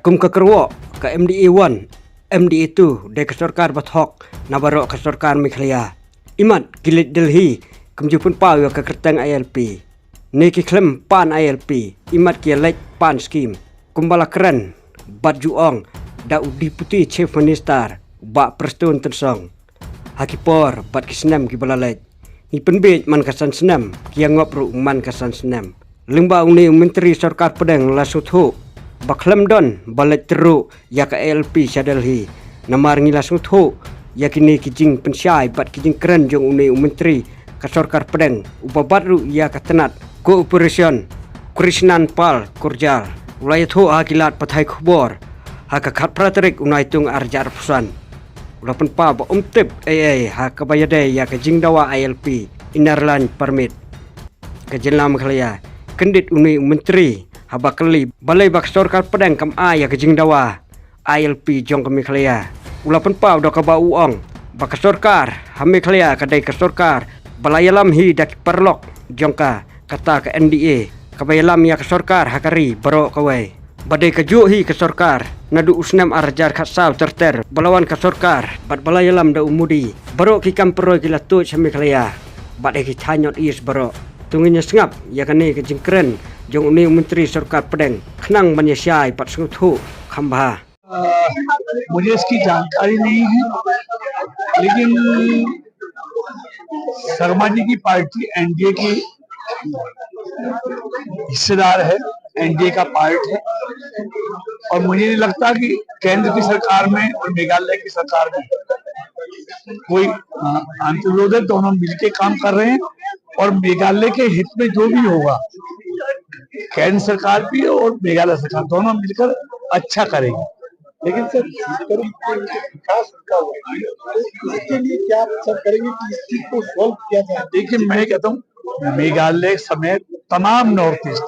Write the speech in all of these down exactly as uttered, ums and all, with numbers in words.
Kum ka kyrwoh, ka M D A one, M D A two dei ka sorkar ba thok na baroh ka sorkar Meghalaya. Imat ki leit Delhi, kam ju pynpaw ïa ka kyrteng I L P. Ne ki khlem pan I L P, imat ki leit pan scheme. Kumba la kren bad ju ong da u Deputy Chief Minister, Bah Prestone Tynsong, ha ki por bad ki snem kiba la leit. Ngi pynbiej man ka san snem, ki ïa ngop ruh man ka san snem. Lyngba une u Myntri Sorkar Pdeng la sngewthuh ba khlem don ba leit tyrwa ïa ka I L P sha Delhi. Namar ngi la sngewthuh ïa kine ki jingpynshai bad ki jingkren jong une u Myntri ka Sorkar Pdeng, uba bat ruh ïa ka tnat cooperation, Krishnapal Kourjal, u la ïathuh ha ki lad pathai khubor ha ka khatphra tarik u Naitung arhajar arphew san. U la pynpaw ba um tip ei ei ha kaba ïadei ïa ka jingdawa I L P, Inner Line Permit, ka jylla Meghalaya. Kyndit une u Myntri haba kylli balei ba ka Sorkar Pdeng kam ai ïa ka jingdawa I L P jong ka Meghalaya, u la pynpaw da kaba u ong ba ka sorkar ha Meghalaya ka dei ka sorkar ba la ïalam hi da ki paralok jong ka, kata ka N D A, kaba ïalam ïa ka sorkar ha ka ri baroh kawei. Ba dei kajuh hi ka sorkar naduh u snem arhajar khatsaw ter ter, ba la wan ka sorkar bad ba la ïalam da u Modi, baroh ki kam pyroi ki la tuid sha Meghalaya bad ha ki thaiñ North East baroh. To ngin ïa sngap ïa kane ka jingkren jong une u Myntri Sorkar Pdeng, khnang ban ïa shai bad sngewthuh kham bha. मुझे इसकी जानकारी नहीं है, लेकिन शर्मा जी की पार्टी एनडीए की हिस्सेदार है, एनडीए का पार्ट है, और मुझे नहीं लगता कि केंद्र की सरकार में और मेघालय की सरकार में कोई, अ, अंतर्विरोध है। दोनों मिलके काम कर रहे हैं और मेघालय के हित में जो भी होगा, केंद्र सरकार भी और मेघालय सरकार दोनों मिलकर अच्छा करेंगे। लेकिन सर, विकास रुका हुआ है, तो इसके लिए क्या आप सब करेंगे कि इस चीज को सॉल्व किया जाए? देखिए, मैं कहता हूँ, मेघालय समेत तमाम नॉर्थ ईस्ट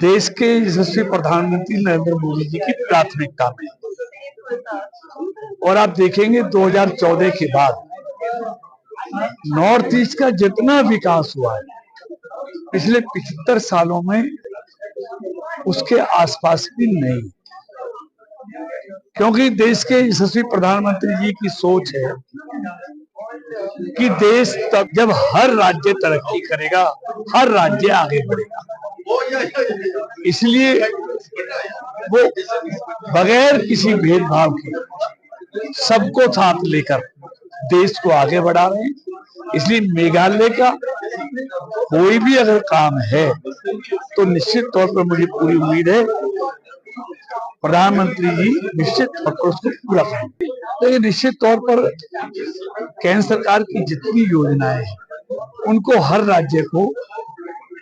देश के यशस्वी प्रधानमंत्री नरेंद्र मोदी जी की प्राथमिकता में, और आप देखेंगे दो हज़ार चौदह के बाद नॉर्थ ईस्ट का जितना विकास हुआ है पिछले पचहत्तर सालों में, उसके आसपास भी नहीं, क्योंकि देश के यशस्वी प्रधानमंत्री जी की सोच है कि देश तब, जब हर राज्य तरक्की करेगा, हर राज्य आगे बढ़ेगा। इसलिए वो बगैर किसी भेदभाव के सबको साथ लेकर देश को आगे बढ़ा रहे हैं। इसलिए मेघालय का कोई भी अगर काम है तो निश्चित तौर पर मुझे पूरी उम्मीद है प्रधानमंत्री जी निश्चित तौर पर उसको पूरा करेंगे। तो ये निश्चित तौर पर केंद्र सरकार की जितनी योजनाएं हैं उनको हर राज्य को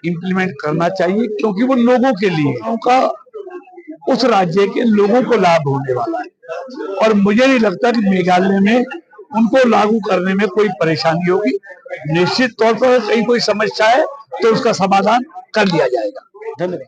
इम्प्लीमेंट करना चाहिए, क्योंकि वो लोगों के लिए, उनका, उस राज्य के लोगों को लाभ होने वाला है। और मुझे नहीं लगता कि मेघालय में उनको लागू करने में कोई परेशानी होगी। निश्चित तौर पर कहीं कोई समस्या है तो उसका समाधान कर लिया जाएगा। धन्यवाद।